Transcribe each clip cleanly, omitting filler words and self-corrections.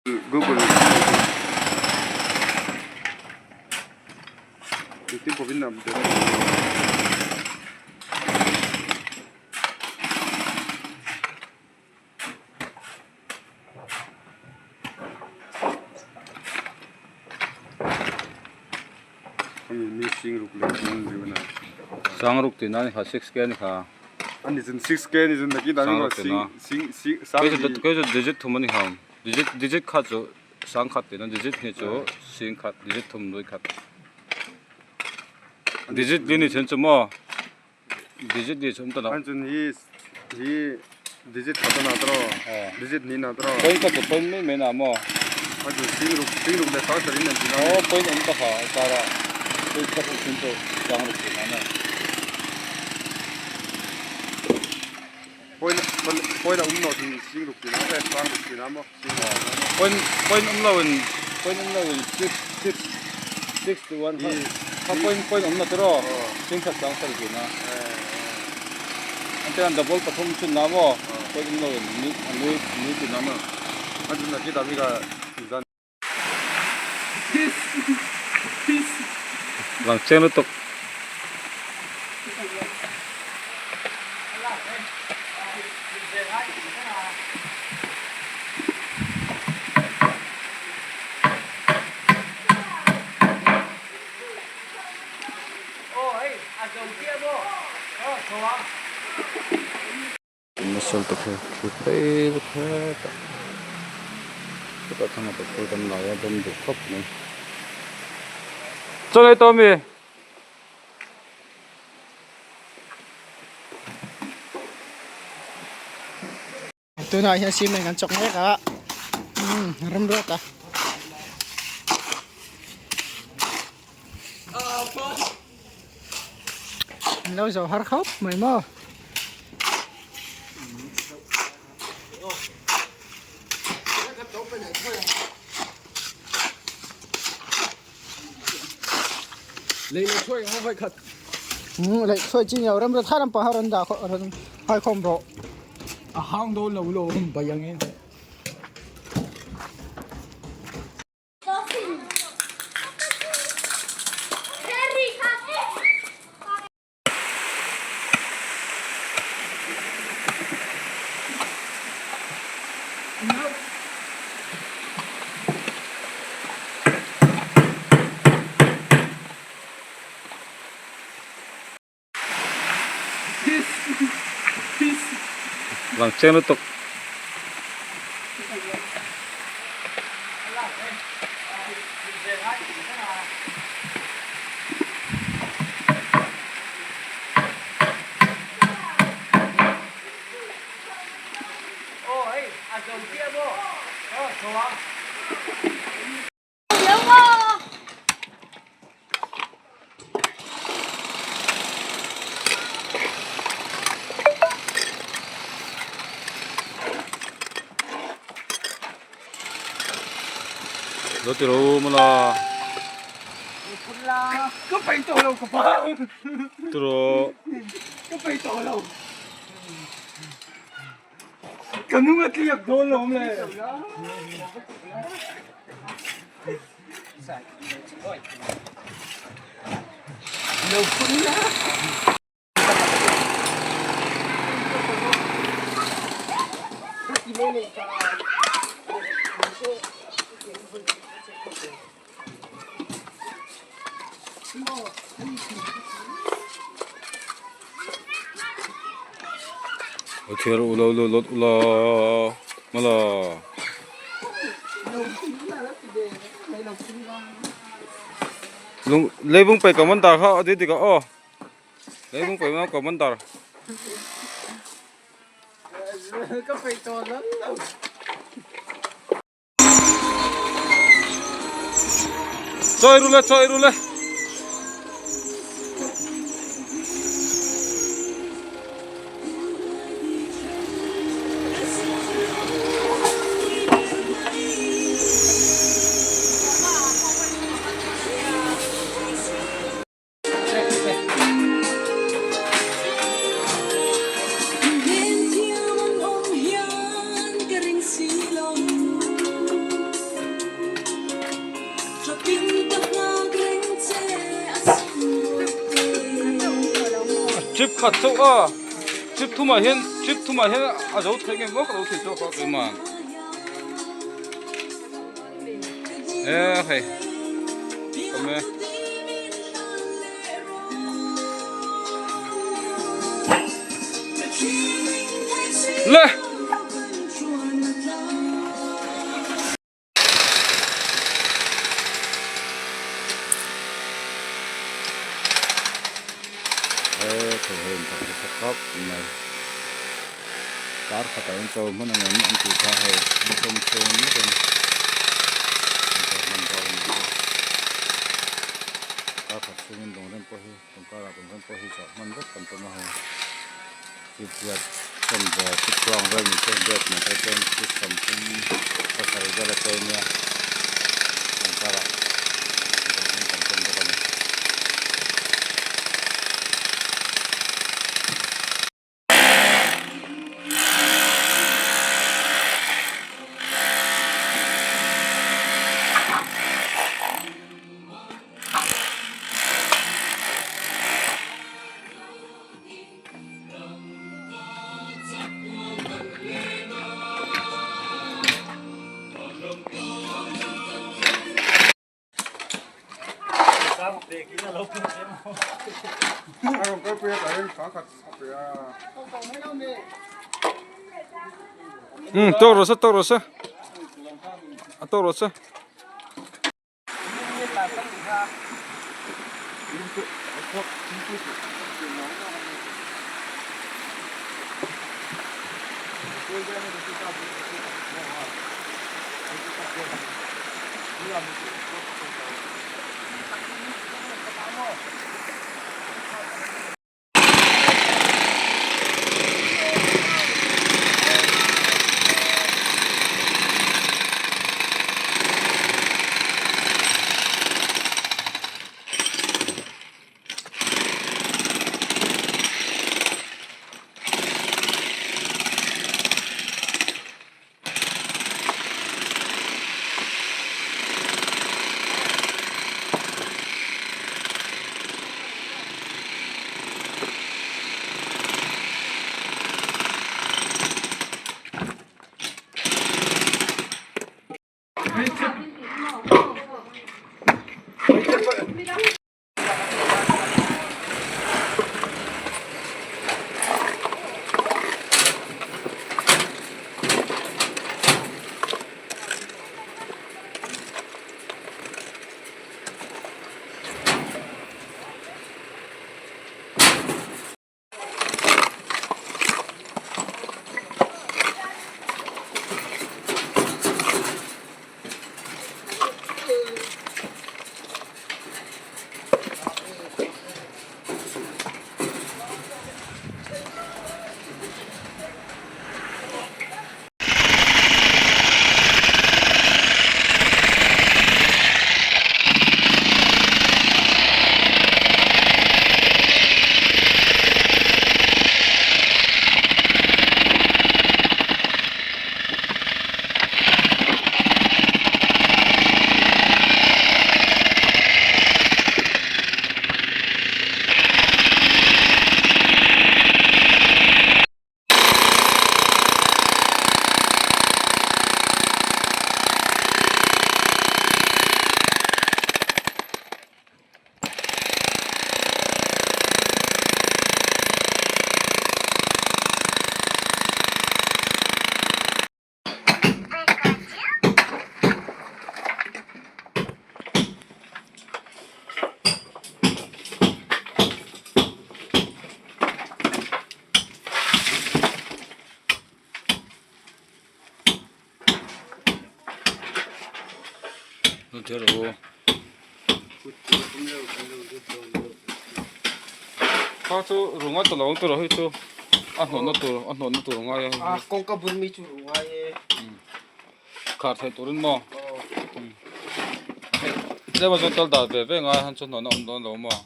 Google engtin pawhin a awm dawn a ni mi sing ruk leh chuan zir a Sangruk tihna a ni kha six k a ni kha. Ani chun six k ni chun nakin ah Sangruk tihna. Sing sing sang Kei chu kei chu digit thum a ni kha digit digit kha chu sang khat tihna digit hnih chu sing khat digit thum lui khat digit li ni chun chu maw digit li chu awm ta lo. An chun hi hi digit khat a na tawh digit hnih na tawh. Point kha chu point mai mai na maw. An chun sing ruk sing ruk leh sang sarih an ti na. Aw point awm ta kha a karah point khat awm chun chu sang ruk tihna a ni. Point point a awm lo chun sing ruk tihna e sang ruk tihna maw sing ruk tihna maw. Point point awm lo in point awm lo in six six six to one kha kha point point awm na tiraw sing khat sang sarih tihna. An te an double pathum chun na maw point awm lo in ni a nui nui tihna maw. An chun nakih dah bik a zan. Lang chiang lutuk. Nasal tak hi thu phei vek hetah chutah thlang a petrol kan lai a dawm duh khawp mai. Chaw ei tawh ami? Tunah hian cement kan chawk mek a umm rem ruat a. An lo zo har khawp mai maw. Lei chhuai chi nilo rem ruat har lampang ho rawn dah rawn hai khawm rawh. A hang dawn lo lo bai ang e. Lang chiang lutuk. Lo ti ro mala. Ka pei tawh lo ka pa. Ti ro. Ka pei tawh lo. Ka nung a tliak dawn lo le. Lo phun la. Thiar ula ula lot ula mala. Lung leibung pai ka man dar kha adi tika aw. Leibung pai ma ka man dar. Ka pai to lo. Chawi ru le chawi ru le. Khat chauh a, trip thumah hian trip thumah hian a zo thei nge maw ka lo thei chauh a keimah. E hei awm e. Le. Kar khatah hian chaw hman ang em an tih kha hei an sawm chhung vekin an chaw hman dawn a ni a kar khat chhungin lung rem pawh hi tum karah lung rem pawh hi chaw hman vek kan tum a hei chipchiat sawn ve chipchuang vel ni se bag nen phei chuan chi 30 pasarih vel a chei nia tum karah chaw hman kan tum bawk a ni. Tawk rawh se tawk rawh se a tawk rawh se. Kha chu runga ta lo tur hei chu a hnawhna tur a hnawhna tur a ngai a. A kawngka bul mi chu ru ngai e. Khar theih turin maw? Tlema chuan tal dat ve ve ngai han chu hnawhna awm dawn lo maw?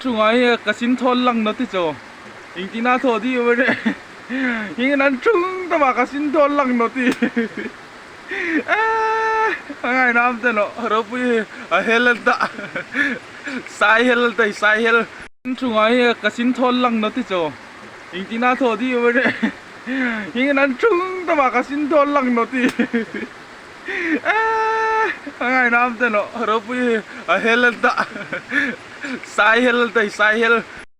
Chungah hi ka sin thawl lang na ti chaw engtin a thaw di awm ere hing an chung tawh ah ka sin thawl lang na ti eee. Angai nam te no ropui a hel ta sai hel tai sai hel chunga hi ka sin thawl lang no ti cho ingtina tho di were hing nan chung ta ma ka sin thawl lang no ti angai nam te no ropui a hel ta sai hel tai sai hel.